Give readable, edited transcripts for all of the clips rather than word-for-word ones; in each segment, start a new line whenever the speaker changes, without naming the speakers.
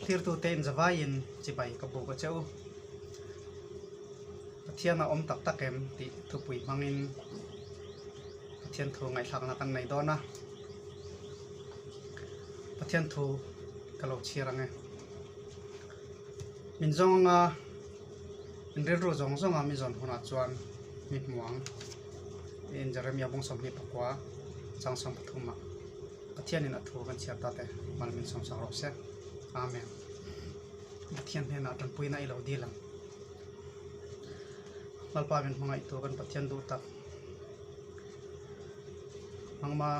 Thirtute inzavaiin chibai ka buk a che u. Pathian a awm tak tak em tih thupui hmangin Pathian thu ngaihthlakna kan nei dawn a. Pathian thu ka lo chhiar ang e. Min zawng anga in rilru zawng zawnga mi zawn hunah chuan mi hmu ang tiin Jeremia bawng 24 chang 13 ah Pathianin a thu kan chhiar ta te mal min sawm sak rawh se. Amen. Pathian hnenah tanpuina i lo dil ang. Lalpa min hmangaihtu kan Pathian duh tak nangma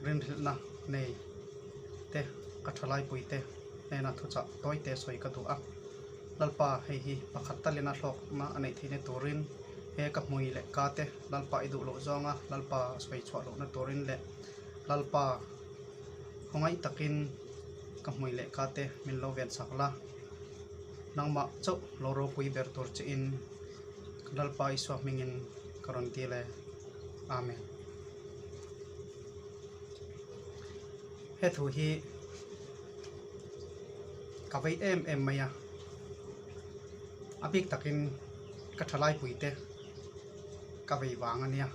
rinhrilhna nei te ka thalaipui te hnena thuchah tawi te sawi ka duh a. Lalpa hei hi pakhat talina hlawkna a neih theihna turin he ka hmui leh ka te Lalpa i duh loh zawnga Lalpa sawi chhuah lohna turin leh Lalpa khawngaih takin ka hmui leh ka te min lo ven chak la, nangmah chauh lo ropui ber tur chiin Lalpa Isua hmingin ka rawn dil e. Amen. He thu hi ka vei em em mai a, a bik takin ka thalai puite ka vei vang a nia.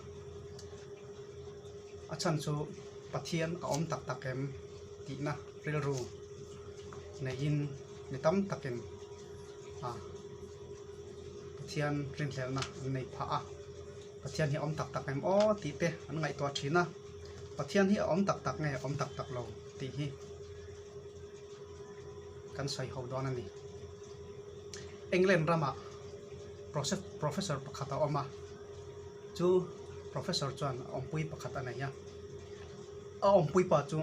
A chhan chu Pathian a awm tak tak em tihna rilru neiin mi tam takin ah Pathian rinhlelhna an nei phah a, Pathian hi a awm tak tak em aw tih te an ngaihtuah thin a, Pathian hi a awm tak tak nge awm tak tak lo tih hi kan sawi ho dawn a ni. England ramah professor pakhat a awm a. Chu professor chuan a awmpui pakhat a nei a, a awmpui pa chu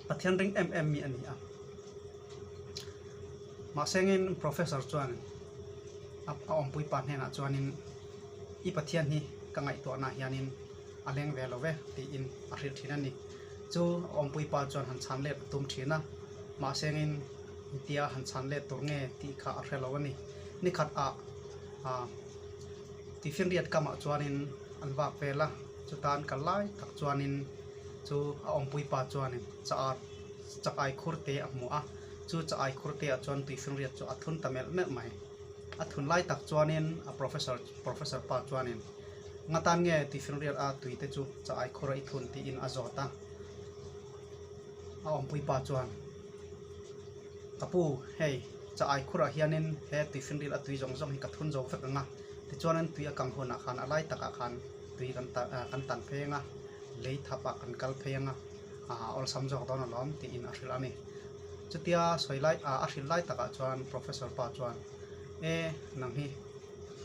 Pathian ring em em mi a ni a. Mahse ngin professor chuan a awmpui pa hnenah chuanin i Pathian hi ka ngaihtuahnaah hianin a leng ve lo ve tiin a hrilh thin a ni. Chu a awmpui pa chuan han chhan let a tum thin a, mahse ngin engtia han chhan let tur nge tih kha a hre lo a ni. Nikhat ah ah. Tifinriat kamah chuanin an vak vel a, chutan kal lai tak chuanin chu a awmpui pa chuanin cha ar chak ai khur te a hmu a, chu cha ai khur te ah chuan tuifinriat chu a thun ta melh melh mai. A thun lai tak chuanin a professor professor pa chuanin ngatan nge tuifinriat a tui te chu cha ai khur a i thun tiin a zawt a, a awmpui pa chuan Ka pu, hei, cha ai khurah hianin he tuifinril a tui zawng zawng hi ka thun zo vek ang a, tichuanin tui a kang hunah khan a lai takah khan tui kan kan tan phei ang a, lei thapah kan kal phei ang a, a awlsam zawk dawn alawm tiin a hrilh a ni. Chutia sawi lai a hrilh lai takah chuan Professor pa chuan, E, nang hi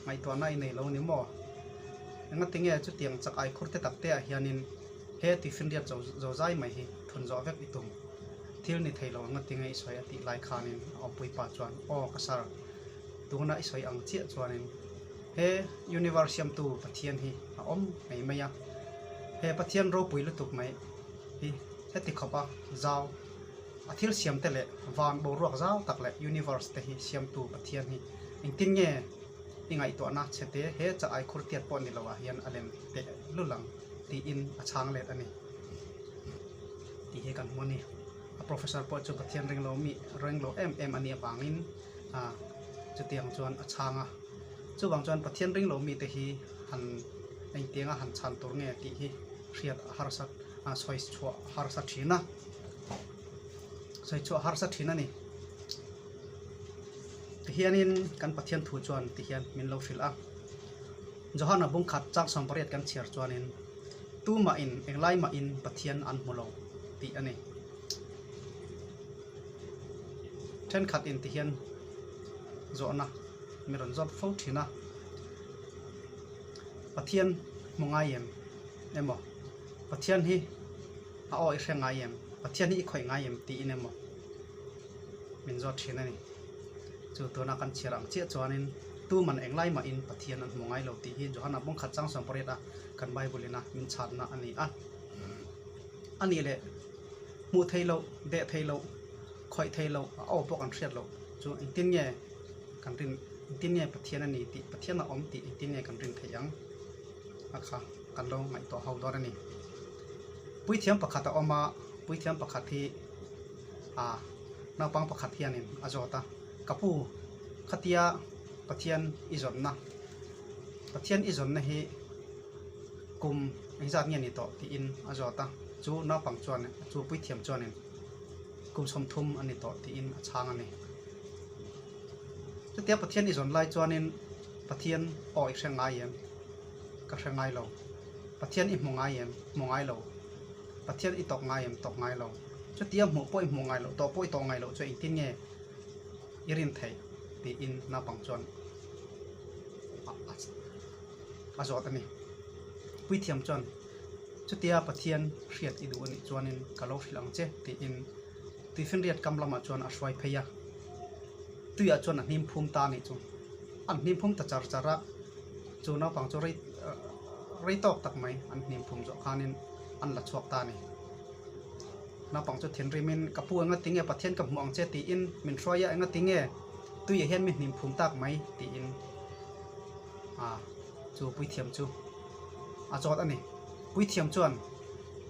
ngaihtuahna i nei lo ni maw? Engatinge chutiang chak ai khur te tak te ah hianin he tuifinriat zo zai mai hi thun zawh vek i tum? Thil ni thei lo anga tinge i sawi a tih lai khanin a awmpui pa chuan, Aw ka sir, tuna i sawi ang chiah chuanin he universe siamtu Pathian hi a awm mai mai a, he Pathian ropui lutuk mai hi heti khawpa zau a thil siam te leh van boruak zau tak leh universe te hi siamtu Pathian hi engtin nge i ngaihtuahna che te he cha ai khur tiat pawh ni lo ah hian a lem teh lul ang tiin a chhang let a ni. Tih hi kan hmu a ni. A professor pawh chu Pathian ring lo mi ring lo em em a nih avangin ah chutiang chuan a chhang a. Chuvang chuan Pathian ring lo mite hi han engtianga han chhan tur nge tih hi hriat a harsa ah sawi chhuah a harsa thin a, sawi chhuah a harsa thin a ni. Tihianin kan Pathian thu chuan tihian min lo hrilh a. Johana bungkhat chang 80 kan chhiar chuanin. Tumahin englai mahin Pathian an hmu lo tih a ni. Thenkhat in ti hian zawhna mi rawn zawt fo thin a, Pathian hmu ngai em emaw, Pathian hi a aw i hre ngai em, Pathian hi i khawih ngai em tiin emaw min zawt thin a ni. Chu tuna kan chhiar ang chiah chuanin tuman englai mahin Pathian an hmu ngai lo tih hi Johana bawngkhat chang 80 a kan Bible ina min chhatna a ni a. A nih leh hmuh theih loh, deh theih loh, khawih theih loh, a aw pawh kan hriat loh chu engtin nge kan rin, engtin nge Pathian a ni tih, Pathian a awm tih engtin nge kan rin theih ang a kha kan lo ngaihtuah ho dawn a ni. Puithiam pakhat a awm a, puithiam pakhat hi ah. Naupang pakhat hianin a zawt a, Ka pu, khatia Pathian i zawnna, Pathian i zawnna hi kum engzat nge ni tawh? tiin a zawt a. Chu naupang chuan, chu puithiam chuanin kum 30 a ni tawh tiin a chhang a ni. Chutia Pathian i zawn lai chuanin Pathian aw i hre ngai em? Ka hre ngai lo. Pathian i hmu ngai em? Hmu ngai lo. Pathian i tawk ngai em? Tawk ngai lo. Chutia hmuh pawh i hmuh ngai loh, tawh pawh i tawh ngai loh chu engtin nge i rin theih? tiin naupang chuan a zawt a ni. Puithiam chuan, Chutia Pathian hriat i duh a nih chuanin ka lo hrilh ang che tiin tuifinriat kam lamah chuan a hruai phei a. Tuiah chuan a hnim phum ta a nih chu. An hnim phum ta char char a, chu naupang chu rei rei tawk tak mai an hnim phum zawh khanin an la chhuak ta a ni. Naupang chu thinrimin, Ka pu enga tinge Pathian ka hmuh ang che tiin min hruai a, enga tinge tuiah hian mi hnim phum tak mai tiin a chu puithiam chu a zawt a ni. Puithiam chuan,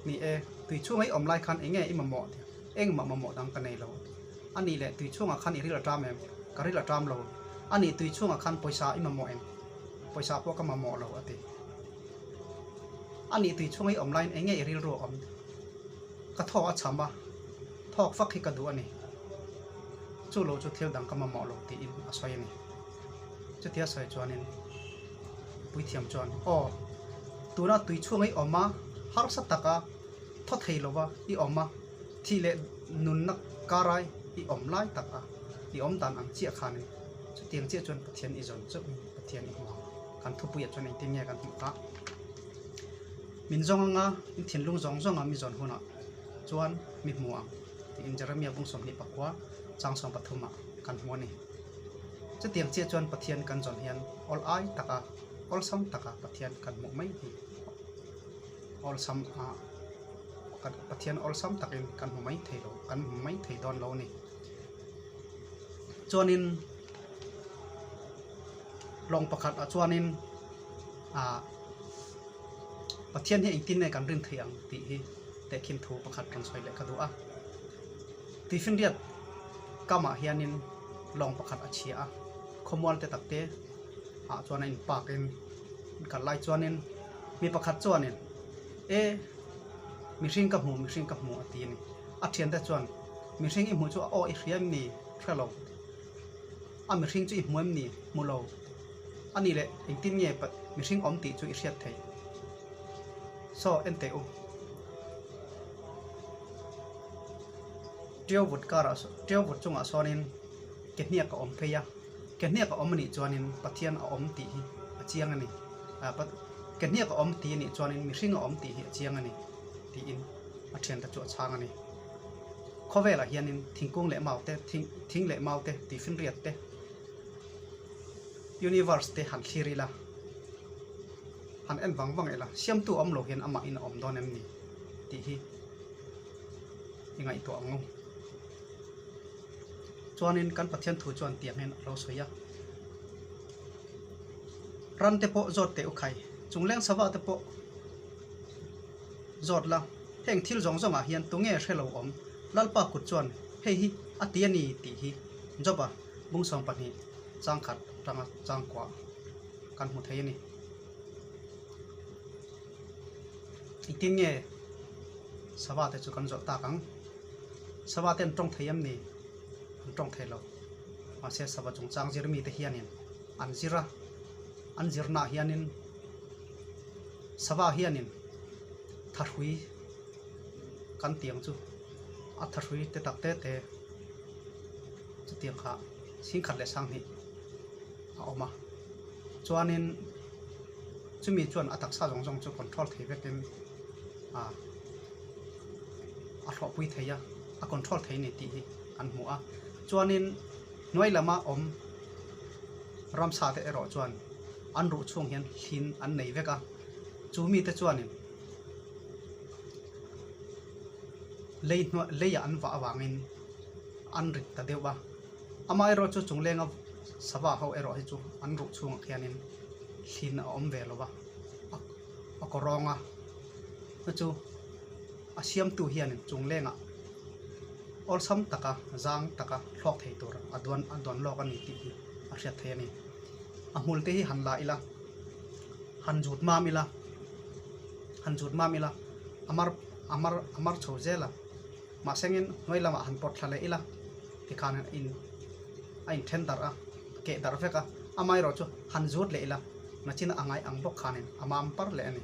Ni e, tui chhunga i awm lai khan enge i mamawh? Engmah mamawh dang ka nei lo. A nih leh tui chhungah khan i ril a ṭam em? Ka ril a ṭam lo. A nih tui chhungah khan pawisa i mamawh em? Pawisa pawh ka mamawh lo, a ti. A nih tui chhunga i awm laiin eng nge i rilru a awm? Ka thawk a cham a, thawk fak hi ka duh a ni. Chu lo chu thil dang ka mamawh lo tiin a sawi a ni. Chutia sawi chuanin puithiam chuan, Aw, tuna tui chhunga i awm a, harsa taka thaw thei lova i awm a, Thih leh nunna karai i awm lai tak a, i awm dan ang chiah khanin chutiang chiah chuan Pathian i zawn chauhin Pathian i hmu ang. Kan thupuiah chuan engtin nge kan hmuh kha? Min zawng anga in thinlung zawng zawnga mi zawn hunah chuan mi hmu ang tiin Jeremia bung 29 chang 13 ah kan hmu a ni. Chutiang chiah chuan Pathian kan zawn hian awl ai taka, awlsam taka Pathian kan hmuh mai hi awlsam a. Pathian awlsam takin kan hmu mai thei lo, kan hmu mai thei dawn lo a ni. Chuanin lawng pakhat ah chuanin ah Pathian hi engtin nge kan rin theih ang tih hi tehkhin thu pakhat rawn sawi leh ka duh a. Tuifinriat kamah hianin lawng pakhat a chhia a, khawmual te tak te ah chuan a in park in kal lai chuanin mi pakhat chuanin E, mihring ka hmu, mihring ka hmu a ti a ni. A thiante chuan, Mihring i hmuh chu a aw i hria em ni? Hre lo. A mihring chu i hmu em ni? Hmu lo. A nih leh engtin nge mihring awm tih chu i hriat theih? Saw, en teh u. Ṭiau vut karah, ṭiau vut chungah sawnin ke hniak a awm phei a. Ke hniak a awm a nih chuanin Pathian a awm tih hi a chiang a ni. Ke hniak a awm tih a nih chuanin mihring a awm tih hi a chiang a ni tiin a thiante chu a chhang a ni. Khawvelah hianin thingkung leh mau te, thing leh mau te, tuifinriat te, universe te han thlir ila, han en vang vang ila, siamtu awm lo hian amahin a awm dawn em ni tih hi i ngaihtuah ang u. Chuanin kan Pathian thu chuan tiang hian a lo sawi a, Ran te pawh zawt teh u khai, chungleng sava te pawh zawt la, heng thil zawng zawngah hian tunge hre lo awm? Lalpa kut chuan hei hi a ti a ni tih hi Joba bung 12 chang khat atanga chang kuah kan hmu thei a ni. Engtin nge sava te chu kan zawh tak ang? Sava te an tawng thei em ni? An tawng thei lo. Mahse sava chungchang zir mite hianin an zir a, an zirnaah hianin sava hianin thahrui kan tih ang chu a thahrui te tak te te chutiang kha singkhat leh sanghnih a awm a. Chuanin chumi chuan a taksa zawng zawng chu control thei vekin ah. a hlawhpui thei a, a control thei a ni tih hi kan hmu a. Chuanin hnuai lama awm ramsa te erawh chuan an ruh chhung hian hlin an nei vek a, chu mite chuanin lei hnuai leiah an vah avangin an rit ta deuh a. Amaherawh chu chunglenga sava ho erawh hi chu an ruh chhungah khianin hlin a awm ve lo va, a kawrawng a, chu chu a siamtu hianin chunglengah. Awlsam taka zang taka thlawk thei tur a duan a duan lawk a ni tih hi a hriat theih a ni. A hmul te hi han la ila, han zut mam ila, han zut mam ila a mar a mar a mar chho zel a, mahsengin hnuai lamah han pawt thla leh ila tikhan a in a inthen darh a, a keh darh vek a, amaherawh chu han zut leh ila nachin a ngai ang bawk khanin a mam par leh a ni.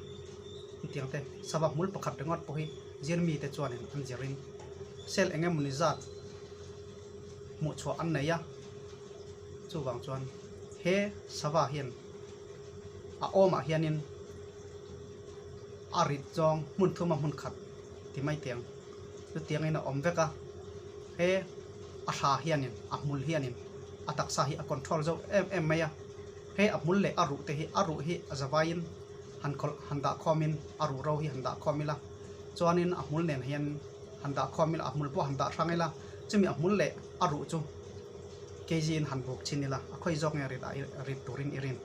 Hetiang te sava hmul pakhat ringawt pawh hi zirmi te chuanin an zirin cell eng emawni zat hmuh chhuah an nei a, chuvang chuan he sava hian a awmah hianin a rit zawng hmun thuma hmun khat ti mai teh ang chutiangin a awm vek a, he a hra hianin a hmul hianin a taksa hi a control zo em em mai a, he a hmul leh a ruh te hi a ruh hi a zavaiin han khawlh han dah khawmin a ruh ro hi han dah khawm ila chuanin a hmul nen hian han dah khawm ila a hmul pawh han dah hrang ila chumi a hmul leh a ruh chu kg in han buk chhin ila a khawi zawk nge rit ah rit turin i rin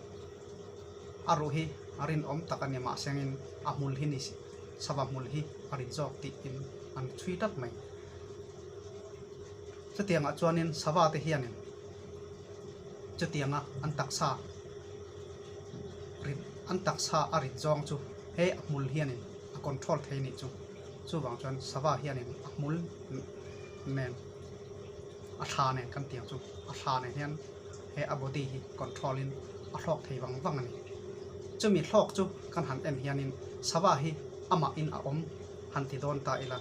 a ruh hi a rinawm tak a ni mahsengin a hmul hi ni sava hmul hi a rit zawk tih in an chhui tlat mai chutiangah chuanin sava te hianin chutianga an taksa rit an taksa a rit zawng chu he a hmul hianin a control thei nih chu chuvang chuan sava hianin a hmul nen a thla nen kan tiang chu a thla nen hian he a body hi control in a hlawk thei vang vang a ni chumi hlawk chu kan han en hianin sava hi amah in a awm han ti dawn ta ila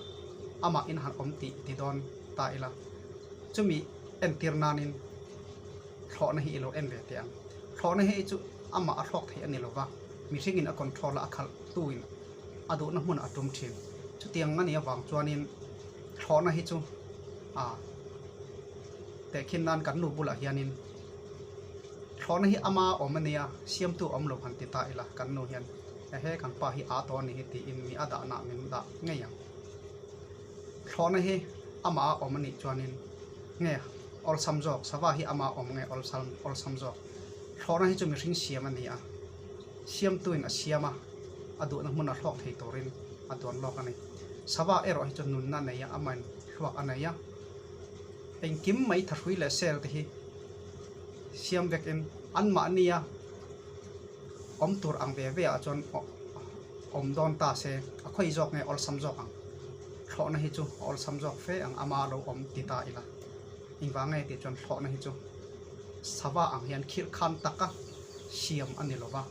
amah in han awm tih ti dawn ta ila chumi entir nanin thlawhna hi i lo en ve teh ang. Thlawhna hi chu amah a thlawk theih a ni lova, mihringin a control a, a khalh tuin a duhna hmun a tum thin. Chutiang a nih avang chuanin thlawhna hi chu a tehkhin nan kan nu bulah hianin thlawhna hi ama awm a nia, siamtu awm lo han ti ta ila kan nu hian ehe kan pa hi a tawh a ni hi tiin mi a dahna min dah ngei ang. Thlawhna hi amah a awm a nih chuanin nge awlsam zawk, sava hi amah awm nge awlsam awlsam zawk. Thlawhna hi chu mihring siam a ni a, siamtuin a siam a, a duhna hmun a hlawk thei turin a duan lawk a ni. Sava erawh hi chu nunna a nei a, amahin hluak a nei a, engkim mai thahrui leh sel te hi siam vekin anmahnia awm tur ang ve ve ah chuan awm dawn ta se a khawi zawk nge awlsam zawk ang thlawhna hi chu a awlsam zawk fe ang ama lo awm ti ta ila engvang nge tih chuan thlawhna hi chu sava ang hian khirh khan taka siam a ni lova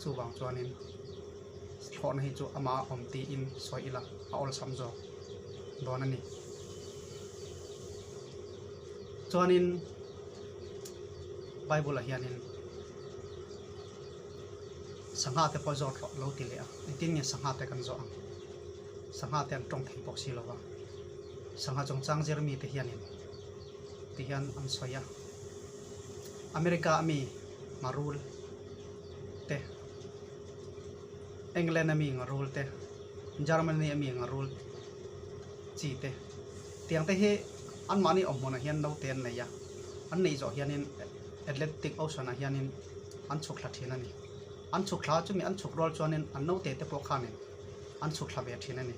chuvang chuanin thlawhna hi chu ama awm tiin sawi ila a awlsam zawk dawn a ni chuanin bible ah hianin Sangha te pawh zawt rawh lo ti leh a, engtin nge sangha te kan zawh ang? Sangha te an tawng thei bawk si lo va, sangha chungchang zir mi te hianin ti hian an sawi a, America a mi ngarul te, England a mi ngarul te, Germany a mi ngarul chi te, tiang te hi anmahni awmhmunah hian naute an nei a, an neih zawh hianin Atlantic Ocean ah hianin an chhuk thla thin a ni. An chhuk thla chumi an chhuk rual chuanin an naute te pawh khanin an chhuk thla ve thin a ni.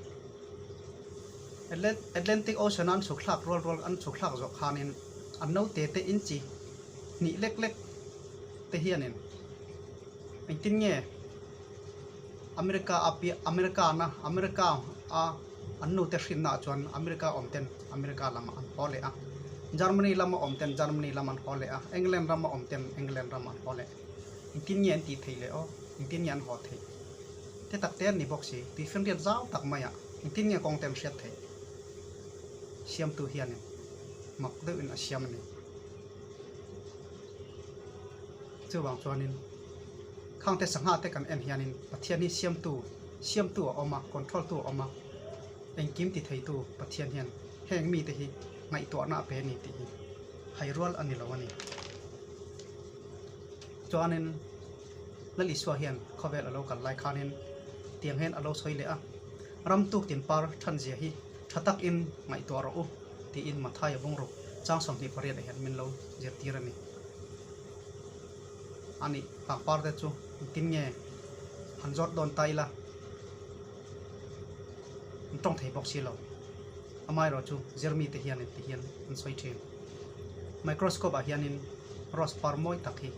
Atlantic Ocean a an chhuk thlak rual rual an chhuk thlak zawh khanin an naute te inchi hnih lek lek te hianin engtin nge America a piah America na America a an nute hrinna ah chuan America awm ten America lamah an haw leh a, Germany lama awm ten Germany lam an haw leh a, England rama awm ten England ram an haw leh. Engtin nge an tih theih leh aw? Engtin nge an haw theih? Te tak te an ni bawk si, tuifinriat zau tak maiah engtin nge kawng te an hriat theih? Siamtu hianin mak deuhin a siam a ni. Chuvang chuanin khangte sangha te kan en hianin Pathian hi siamtu siamtu a awm a, control tu a awm a, engkim ti theitu Pathian hian heng mite hi ngaihtuahna a pe a ni tih hi hai rual a ni lo a ni. Chuanin Lal Isua hian khawvel a lo kal lai khanin tiang hian a lo sawi leh a, Ram tuk tin par thanzia hi tha takin ngaihtuah rawh u tiin Mathaia bungruk chang 28 ah hian min lo zirtir a ni. A nih pangpar te chu engtin nge han zawt dawn ta ila an tawng thei bawk si lo. Amaherawhchu zirmite hianin ti hian an sawi thin. Microscope ah hianin rose par mawi tak hi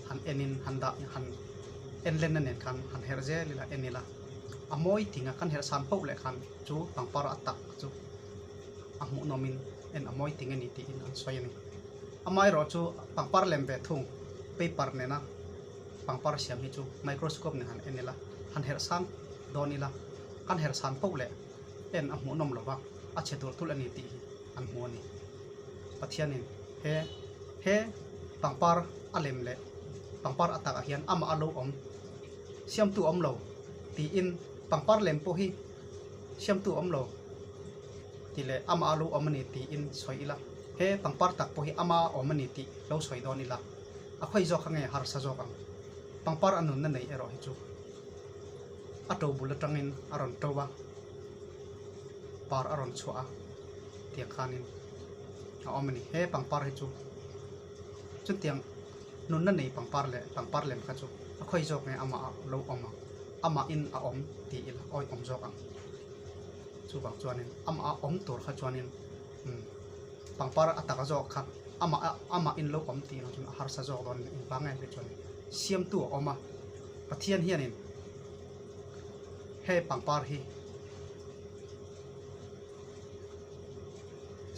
han enin han dah han en lenna nen khan han herh zel ila en ila a mawi ting a kan herh san poh leh khan chu pangpar a tak chu a hmuhnawmin en a mawi ting a ni tiin an sawi a ni. Amaherawhchu pangpar lem ve thung paper nena pangpar siam hi chu microscope nen han en ila han herh san dawn ila kan herh san poh leh en a hmuhnawm lo va, a chhe tulh tulh a ni tih hi an hmu a ni. Pathianin he he pangpar a lem leh pangpar a takah hian amah a lo awm siamtu awm lo tiin pangpar lem pawh hi siamtu awm lo tih leh amah a lo awm a ni tiin sawi ila, he pangpar tak pawh hi ama a awm a ni tih lo sawi dawn ila, a khawi zawk ange harsa zawk ang. Pangpar a nunna nei erawh hi chu. A to bul atangin a rawn to a, par a rawn chhuah a tiang khanin a awm a ni. He pangpar hi chu chutiang nunna nei pangpar leh pangpar lem kha chu a khawi zawk nge amah ah lo awm ang, amahin a awm tih ila awih awm zawk ang. Chuvang chuanin amah a awm tur kha chuanin umm pangpar a tak zawk kha amah a amahin lo awm tih ang chuan a harsa zawk dawn a ni. Engvang nge tih chuan siamtu a awm a. Pathian hianin he pangpar hi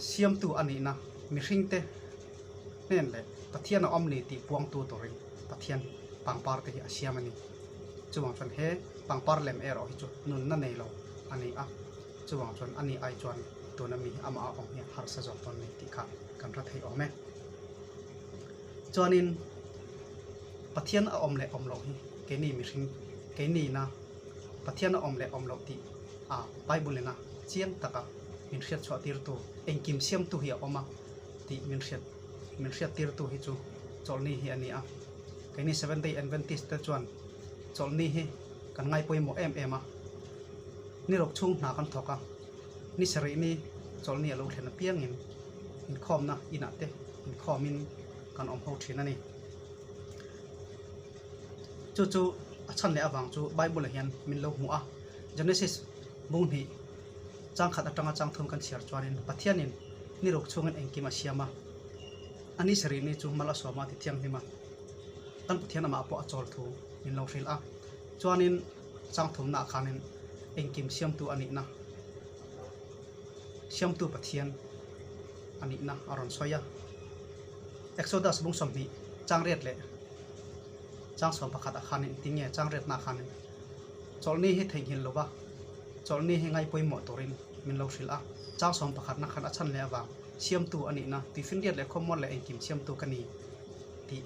siamtu a nihna mihringte hnen leh Pathian a awm ni tih puangtu turin Pathian pangpar te hi a siam a ni. Chuvang chuan he pangpar lem erawh hi chu nunna nei lo a ni a, chuvang chuan a ni ai chuan tuna mi hi amah a awm hi harsa zawk dawn a ni tih kha kan hre thei awm e. Chuanin Pathian a awm leh awm loh hi keini mihring keinina Pathian a awm leh awm loh tih a Bible ina chiang taka min hriat chhuah tirtu engkim siamtu hi a awm a tih min hriat min hriat tirtu hi chu chawlhni hi a ni a. Keini Seventh Day Adventist te chuan chawlhni hi kan ngai pawimawh em em a, ni ruk chhung hna kan thawk a, ni sarih ni chawlhni a lo thlen apiangin inkhawmna inah te inkhawmin kan awm ho thin a ni. Chu chu a chhan leh avang chu Bible ah hian min lo hmuh a, Genesis bung hnih chang khat atanga chang thum kan chhiar chuanin Pathianin ni ruk chhungin engkim a siam a, a ni sarih ni chu mal a sawm a ti thianghlim a, kan Pathian amah pawh a chawl thu min lo hrilh a, chuanin chang thumna ah khanin engkim siamtu a nihna siamtu Pathian a nihna a rawn sawi a. Exodus bung 20 changriat leh chang 11 ah khanin tinge changriatna ah khanin chawlhni hi theihnghilh lova chawlhni hi ngai pawimawh turin min lo hrilh a. Chang 11 na khan a chhan leh avang siamtu a nihna tuifinriat leh khawmual leh engkim siamtu ka ni tih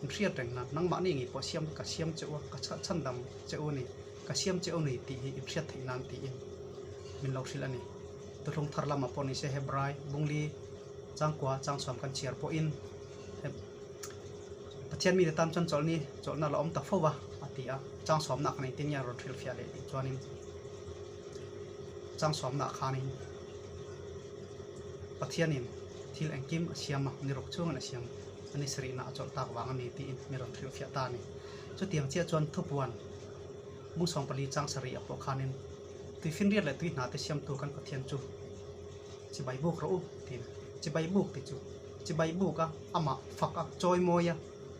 in hriat reng nan nangmahni ngei pawh siam ka siam che u a, ka chhandam che u a ni, ka siam che u ni tih hi in hriat theih nan tiin min lo hrilh a ni. Tuhlung thar lamah pawh nise Hebrai bungli changkua changchhuam kan chhiar pawhin Pathian mite tan chuan chawlhni chawlhna la awm ta fo va a ti a, changchhuamna khan engtin nge a rawn hrilhfiah leh tih chuanin changchhuamna khanin Pathianin thil engkim a siam a, ni ruk chungin a siam a ni sarihna a chawlh tak vang a ni tiin mi rawn hrilhfiah ta a ni. Chutiang chiah chuan thupuan bung 14 chang sarih ah pawh khanin tuifinriat leh tui hna te siamtu kan Pathian chu chibai buk rawh u tiin chibai buk tih chu chibai buk a amah fak a chawi mawi a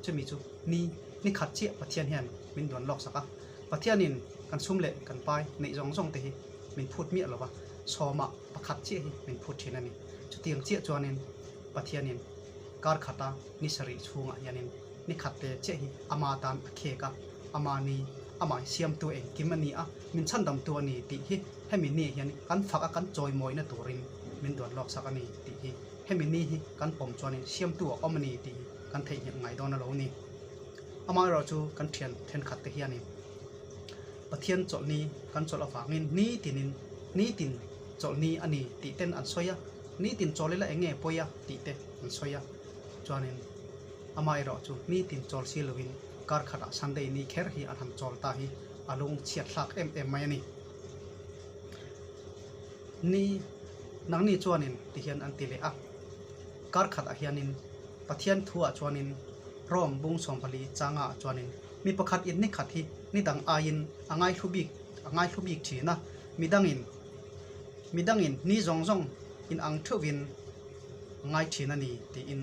chumi chu ni ni khat chiah Pathian hian min duan lawk sak a Pathianin kan sum leh kan pai neih zawng zawng te hi min phut miah lo va sawmah pakhat chiah hi min phut thin a ni chutiang chiah chuanin Pathianin kar khata ni sarih chhungah hianin ni khat te chiah hi ama tan a khek a ama ni amah hi siamtu engkim a ni a min chhandamtu a ni tih hi hemi ni hian kan fak a kan chawimawina turin min duan lawk sak a ni tih hi hemi ni hi kan pawm chuanin siamtu a awm a ni tih hi kan theihnghilh ngai dawn a lo ni. Amaherawh chu kan thian thenkhat te hianin Pathian chawlhni kan chawlh avangin nitinin nitin chawlhni a ni tih ten an sawi a, nitin chawl ila eng nge pawi a tih te an sawi a, chuanin amaherawh chu nitin chawl si lovin kar khatah Sunday ni kher hi an han chawl ta hi a lung chhiat thlak em em mai a ni. Ni nangni chuanin ti hian an ti leh a, kar khatah hianin Pathian thuah chuanin Rome bung 14 changa ah chuanin mi pakhat in ni khat hi ni dang aiin a ngaihlu bik a ngaihlu bik thin a, mi dangin. Midangin ni zawng zawng in ang theuhvin ngai thin a ni tiin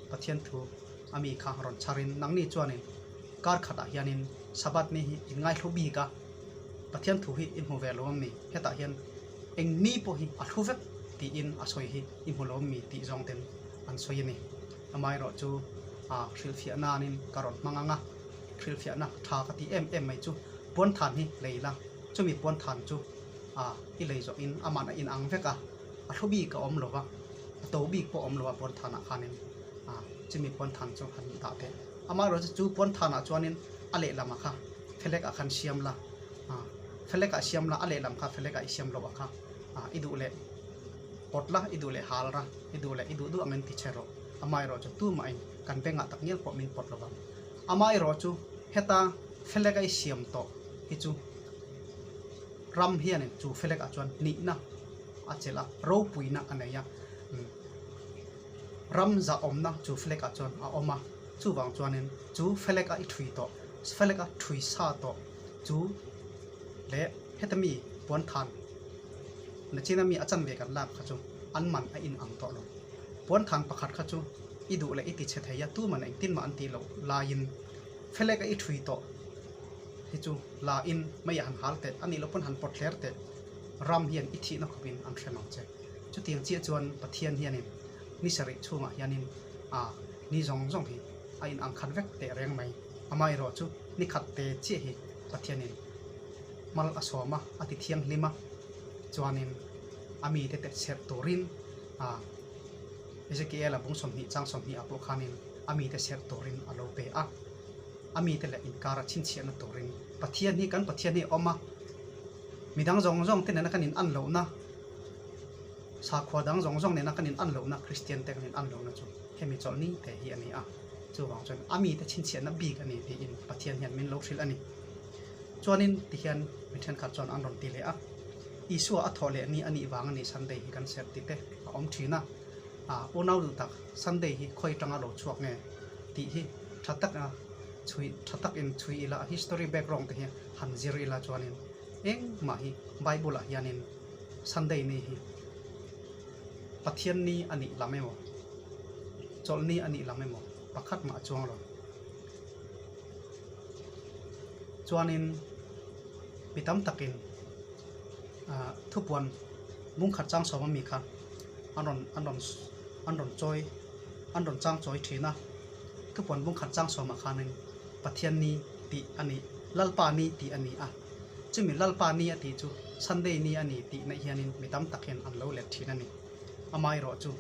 Pathian thu a mi kha rawn chharin nangni chuanin kar khatah hianin Sabbath ni hi in ngaihlu bik a, Pathian thu hi in hmu ve lo a mi? Hetah hian eng ni pawh hi a hlu vek tiin a sawi hi i hmu lo a mi tih zawng ten an sawi a ni. Amaherawh chu a hrilhfiah nanin ka rawn hmang ang a, hrilhfiahna tha ka tih em em mai chu puanthan hi lei la, chumi puanthan chu a i lei zawhin amah a inang vek a, a hlu bik a awm lo va, a to bik pawh a awm lo a puanthanah khanin a chumi puanthan chu han dah teh. Amaherawhchu chu puanthanah chuanin a lehlamah kha felek ah khan siam la, a felek ah siam la, a lehlam kha felek ah i siam loh a kha a i duh leh pawt la, i duh leh hal ra, i duh leh i duh duh angin ti che rawh. Amaherawhchu tumahin kan bengah tak ngial pawh min pawt lo vang. Amaherawhchu heta felek a i siam tawh hi chu ram hianin chu felek ah chuan nihna a chelh a, ropuina a nei a. Ram zahawmna chu felek ah chuan a awm a, chuvang chuanin chu felek a i thui tawh, felek a thui sa tawh chu leh heta mi puanthan nachina mi a chanve kan lak kha chu an man a in ang tawh lo. Puanthan pakhat kha chu i duh leh i ti chhe thei a, tuman engtin mah an tih loh laiin felek a i thui tawh hi chu la in mei ah han hal teh, anih loh pawn han pawt thler teh, ram hian i thihna khawpin an hrem ang che. Chutiang chiah chuan Pathian hianin ni sarih chhungah hianin a ni zawng zawng hi a inang khat vek teh reng mai. Amaherawh chu ni khat te chiah hi Pathianin mal a sawm a, a ti thianghlim a, chuanin a mite te chherh turin a Ezekiel-a bung 20 chang 20 ah pawh khanin a mite chherh turin a lo pe a. A mite leh inkara chhinchhiahna turin Pathian hi kan Pathian hi a awm a, midang zawng zawng te nena kan in an lohna, sakhua dang zawng zawng nena kan in an lohna, Kristian te kan in an lohna chu hemi chawlhni te hi a ni a. Chuvang chuan a mite chhinchhiahna bik a ni tiin Pathian hian min lo hrilh a ni. Chuanin tihian mi thenkhat chuan an rawn ti leh a, Isua a thawh leh ni a nih vang a ni Sunday hi kan serh ti te a awm thin a, ah unau duh tak Sunday hi khawi tanga lo chhuak nge tih hi tha tak a chhui tha takin chhui ila a history background te hi han zir ila chuanin engmah hi Bible ah hianin Sunday ni hi Pathian ni a nih lam emaw chawlh ni a nih lam emaw pakhat mah a chuang lo. Chuanin mi tam takin ah thupuan bungkhat chang sawm ami kha an rawn an rawn an rawn chawi an rawn chang chawi thin a, thupuan bungkhat chang sawmah khanin Pathian ni tih a ni Lalpa ni tih a ni a, chumi Lalpa ni a tih chu Sunday ni a ni tih naih hianin mi tam tak hian an lo let thin a ni. Amaherawh chu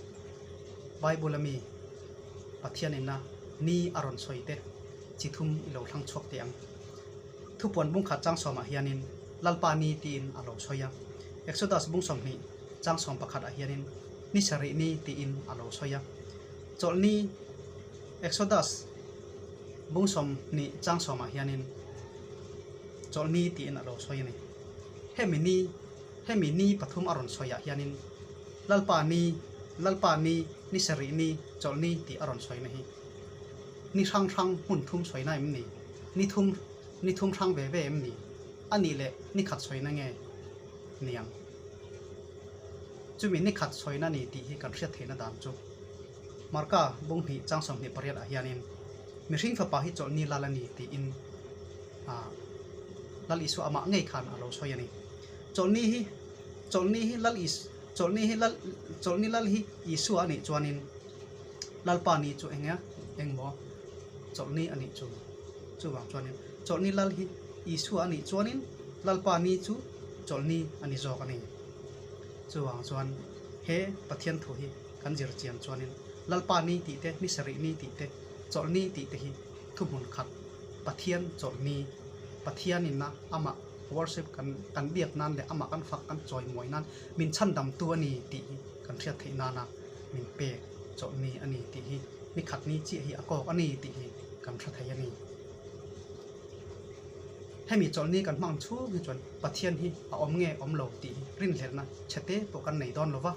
Bible ami Pathianin a ni a rawn sawi te chi thum i lo thlang chhuak teh ang. Thupuan bungkhat chang sawmah hianin Lalpa ni tiin a lo sawi a, Exodus bung 20 chang 11 ah hianin ni sarih ni tiin a lo sawi a. Chawlhni Exodus bung 20 chang sawmah hianin chawlhni tiin a lo sawi a ni. Hemi ni hemi ni pathum a rawn sawiah hianin Lalpa ni, Lalpa ni, ni sarih ni, chawlhni tih a rawn sawina hi ni hrang hrang hmun thum sawina em ni? Ni thum ni thum hrang ve ve em ni? A nih leh ni khat sawina nge niang? Chumi ni khat sawina ni tih hi kan hriat theihna dan chu Marka bung hnih chang 28 ah hianin mihring fapa hi chawlhni lal a ni tiin ah Lal Isua amah ngei khan a lo sawi a ni. Chawlhni hi chawlhni hi Lal Is chawlhni hi Lal chawlhni lal hi Isua a nih chuanin Lalpa ni chu eng eng engmaw chawlhni a nih chu chuvang chuanin chawlhni lal hi Isua a nih chuanin Lalpa ni chu chawlhni a ni zawk a ni. Chuvang chuan he Pathian thu hi kan zir chian chuanin Lalpa ni tih te, ni sarih ni tih te, chawlhni tih te hi thuhmun khat Pathian chawlhni, Pathianin a amah worship kan kan biak nan leh amah kan fak kan chawimawi nan min chhandamtu a ni tih hi kan hriat theih nana min pek chawlhni a ni tih hi ni khat ni chiah hi a kawk a ni tih hi kan hre thei a ni. Hemi chawlhni kan hmang chhung hi chuan Pathian hi a awm nge awm lo tih hi rinhlelhna chhe te pawh kan nei dawn lo va,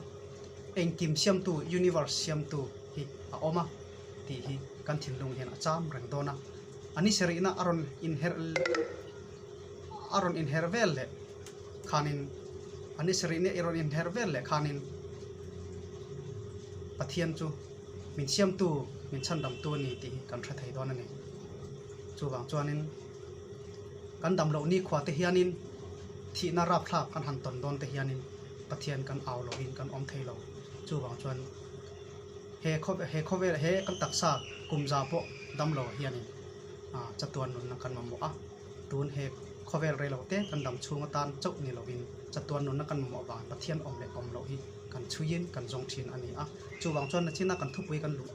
engkim siamtu universe siamtu hi a awm a tih hi kan thinlung hian a cham reng dawn a. A ni sarihna a rawn inher a rawn inher vel leh khanin A ni sarih nia i rawn inher vel leh khanin Pathian chu min siamtu, min chhandamtu a ni tih hi kan hre thei dawn a ni. Chuvang chuanin kan dam loh nikhua te hianin thihna rapthlak kan han tawn dawn te hianin Pathian kan au lohin kan awm thei lo. Chuvang chuan he he khawvel he kan taksa kum za pawh dam lo hianin chatuan nunna kan mamawh a. Tun he khawvel rei lo te kan dam chhung atan chauh ni lovin chatuan nunna kan mamawh avang Pathian awm leh awm loh hi kan chhuiin kan zawng thin a ni a. Chuvang chuan nachina kan thupui kan luh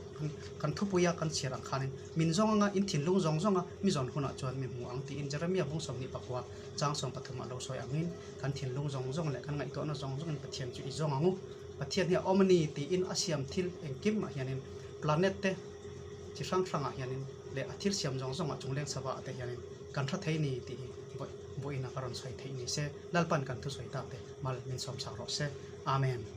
kan thupuia kan chhiar ang khanin min zawng anga in thinlung zawng zawnga mi zawn hunah chuan mi hmu ang tiin Jeremia bung 24 chang 13 a lo sawi angin kan thinlung zawng zawng leh kan ngaihtuahna zawng zawngin Pathian chu i zawng ang u. Pathian hi a awm a ni tiin a siam thil engkim ah hianin planet te chi hrang hrangah hianin leh a thil siam zawng zawngah chungleng sava ah te hianin kan hre thei ni tih hi vawiin a ka rawn sawi theih ni se Lalpan kan thusawi tak te mal min sawmsak rawh se. Amen.